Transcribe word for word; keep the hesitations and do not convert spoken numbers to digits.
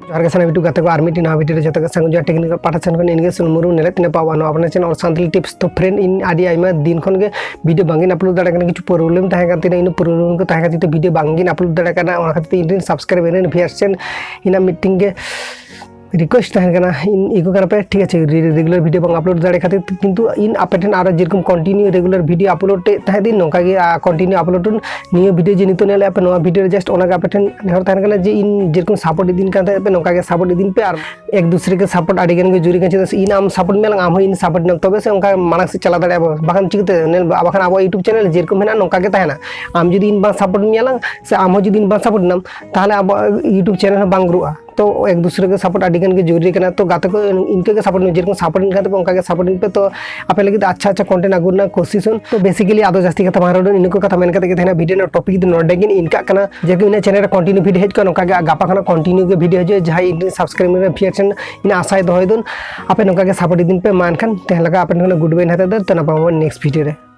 ᱡᱚᱦᱟᱨ ᱜᱮ ᱥᱟᱱᱟᱢ YouTube ᱜᱟᱛᱮ ᱠᱚ, ᱟᱨ ᱢᱤᱫᱴᱤᱡ ᱱᱟᱣᱟ video ᱨᱮ ᱡᱚᱛᱚ ᱜᱮ ᱥᱟᱹᱜᱩᱱ ᱡᱚᱦᱟᱨ᱾ Technical ᱯᱟᱦᱴᱟ ᱥᱮᱱ ᱠᱷᱚᱱ ᱤᱧ ᱜᱮ ᱥᱩᱱ ᱢᱩᱨᱢᱩ ᱧᱮᱞᱮᱫ ᱛᱤᱧᱟᱹ ᱯᱟᱣᱟ ᱱᱚᱣᱟ ᱟᱯᱱᱟᱨ channel ᱚᱞ ᱥᱟᱱᱛᱟᱲᱤ tips᱾ ᱛᱚ friend, ᱤᱧ ᱟᱹᱰᱤ ᱟᱭᱢᱟ ᱫᱤᱱ ᱠᱷᱚᱱ ᱜᱮ video ᱵᱟᱝ ᱤᱧ upload ᱫᱟᱲᱮᱭᱟᱜ ᱠᱟᱱᱟ, ᱠᱤᱪᱷᱩ problem ᱛᱟᱦᱮᱸ ᱠᱟᱱ ᱛᱤᱧᱟᱹ, ᱤᱱᱟᱹ problem ᱠᱚ ᱛᱟᱦᱮᱸ ᱠᱟᱱ ᱛᱤᱧᱟᱹ video ᱵᱟᱝ ᱤᱧ upload ᱫᱟᱲᱮᱭᱟᱜ ᱠᱟᱱᱟ᱾ ᱚᱱᱟ ᱠᱷᱟᱹᱛᱤᱨ ᱛᱮ ᱤᱧ ᱨᱮᱱ subscriber, ᱤᱧ ᱨᱮᱱ viewers ᱴᱷᱮᱱ ᱤᱧᱟᱹᱜ ᱢᱤᱫᱴᱤᱱ ᱜᱮ request ᱛᱟᱦᱮᱸ ᱠᱟᱱᱟ, ᱤᱧ ᱤᱠᱟᱹ ᱠᱟᱱᱟ ᱯᱮ, ᱴᱷᱤᱠ ᱟᱪᱷᱮ, re-, regular video ᱵᱟᱝ upload ᱫᱟᱲᱮ ᱠᱷᱟᱹᱛᱤᱨ ᱛᱮ, ᱠᱤᱱᱛᱩ ᱤᱧ ᱟᱯᱮ ᱴᱷᱮᱱ ᱟᱨᱚ ᱡᱮᱨᱚᱠᱚᱢ continue regular video upload ᱮᱫ ᱛᱟᱦᱮᱸᱫ ᱤᱧ, ᱱᱚᱝᱠᱟ ᱜᱮ, ᱟ, continue upload ᱱᱤᱭᱟᱹ video ᱡᱮ ᱱᱤᱛᱚᱜ ᱧᱮᱞᱮᱫ ᱯᱮ, ᱱᱚᱣᱟ video ᱨᱮ just ᱚᱱᱟ ᱜᱮ ᱟᱯᱮ ᱴᱷᱮᱱ ᱱᱮᱦᱚᱨ ᱛᱟᱦᱮᱱ ᱠᱟᱱᱟ ᱡᱮ ᱤᱧ ᱡᱮᱨᱚᱠᱚᱢ support ᱤᱫᱤᱧ ᱠᱟᱱ ᱛᱟᱦᱮᱸᱫ ᱯᱮ, ᱱᱚᱝᱠᱟ ᱜᱮ support ᱤᱫᱤᱧ ᱯᱮ᱾ ᱟᱨ ᱮᱠ ᱫᱩᱥᱨᱮ ᱜᱮ support ᱟᱹᱰᱤ ᱜᱟᱱ ᱜᱮ ᱡᱚᱨᱩᱨᱤ ᱠᱟᱱᱟ, ᱪᱮᱫᱟᱜ ᱥᱮ ᱤᱧ ᱟᱢ support ᱢᱮ ᱞᱟᱝ, ᱟᱢ ᱦᱚᱸ ᱤᱧ support ᱢᱮ, ᱛᱚᱵᱮ ᱥᱮ ᱚᱱᱠᱟ ᱢᱟᱲᱟᱝ ᱥᱮᱫ ᱪᱟᱞᱟᱣ ᱫᱟᱲᱮᱭᱟᱜᱼᱟ ᱵᱚ᱾ ᱵᱟᱠᱷᱟᱱ ᱪᱤᱠᱟᱹᱛᱮ ᱧᱮᱞ ᱵᱮ, ᱵᱟᱠᱷᱟᱱ ᱟᱵᱚᱣᱟᱜ YouTube channel ᱡᱮᱨᱚᱠᱚᱢ ᱢᱮᱱᱟᱜᱼᱟ ᱱᱚᱝᱠᱟ ᱜᱮ ᱛᱟᱦᱮᱱᱟ᱾ ᱟᱢ ᱡᱩᱫᱤ ᱤᱧ ᱵᱟᱝ support ᱢᱮᱭᱟ ᱞᱟᱝ, ᱥᱮ ᱟᱢ ᱦᱚᱸ ᱡᱩᱫᱤ ᱤᱧ ᱵᱟᱝ support ᱮᱱᱟᱢ, ᱛᱟᱦᱚᱞᱮ ᱟᱵᱚᱣᱟᱜ YouTube channel ᱦᱚᱸ ᱵᱟᱝ ᱜᱨᱳᱜᱼᱟ᱾ ᱛᱚ ᱮᱠ ᱫᱩᱥᱨᱮ ᱜᱮ support ᱟᱹᱰᱤ ᱜᱟᱱ ᱜᱮ ᱡᱚᱨᱩᱨᱤ ᱠᱟᱱᱟ᱾ ᱛᱚ ᱜᱟᱛᱮ ᱠᱚ, ᱤᱱᱠᱟᱹ ᱜᱮ support ᱢᱮ, ᱡᱮᱨᱚᱠᱚᱢ support ᱤᱧ ᱠᱟᱱ ᱛᱟᱯᱮ ᱚᱱᱠᱟ ᱜᱮ support ᱤᱧ ᱯᱮ᱾ ᱛᱚ ᱟᱯᱮ ᱞᱟᱹᱜᱤᱫ ᱟᱪᱪᱷᱟ ᱟᱪᱪᱷᱟ content ᱟᱹᱜᱩ ᱨᱮᱱᱟᱜ ᱠᱳᱥᱤᱥ ᱦᱚᱸ᱾ ᱛᱚ basically ᱟᱫᱚ ᱡᱟᱹᱥᱛᱤ ᱠᱟᱛᱷᱟ ᱵᱟᱝ ᱨᱚᱲ, ᱤᱱᱟᱹ ᱠᱚ ᱠᱟᱛᱷᱟ ᱢᱮᱱ ᱠᱟᱛᱮ ᱜᱮ ᱛᱟᱦᱮᱱᱟ video ᱨᱮᱱᱟᱜ topic ᱫᱚ ᱱᱚᱰᱮ ᱜᱮ ᱤᱱᱠᱟᱹᱜ ᱠᱟᱱᱟ᱾ ᱡᱮ ᱤᱧᱟᱹᱜ channel ᱨᱮ continue video ᱦᱮᱡ ᱠᱚᱜᱼᱟ, ᱱᱚᱝᱠᱟ ᱜᱮ ᱜᱟᱯᱟ ᱠᱷᱚᱱᱟᱜ continue ᱜᱮ video ᱦᱤᱡᱩᱜᱼᱟ᱾ ᱡᱟᱦᱟᱸᱭ ᱤᱧ ᱨᱮᱱ subscriber ᱨᱮ viewer ᱴᱷᱮᱱ ᱤᱧ ᱟᱥᱟᱭ ᱫᱚᱦᱚᱭ ᱫᱚ ᱟᱯᱮ ᱱᱚᱝᱠᱟ ᱜᱮ support ᱤᱫᱤᱧ ᱯᱮ᱾ ᱢᱟ ᱮᱱᱠᱷᱟᱱ ᱛᱮᱦᱮᱧ ᱞᱮᱠᱟ ᱟᱯᱮ ᱴᱷᱮᱱ ᱠᱷᱚᱱᱟᱜ good bye ᱱᱟᱛᱮ ᱫᱚ, ᱛᱚ ᱧᱟᱯᱟᱢ ᱟᱵᱚᱱ next video ᱨᱮ᱾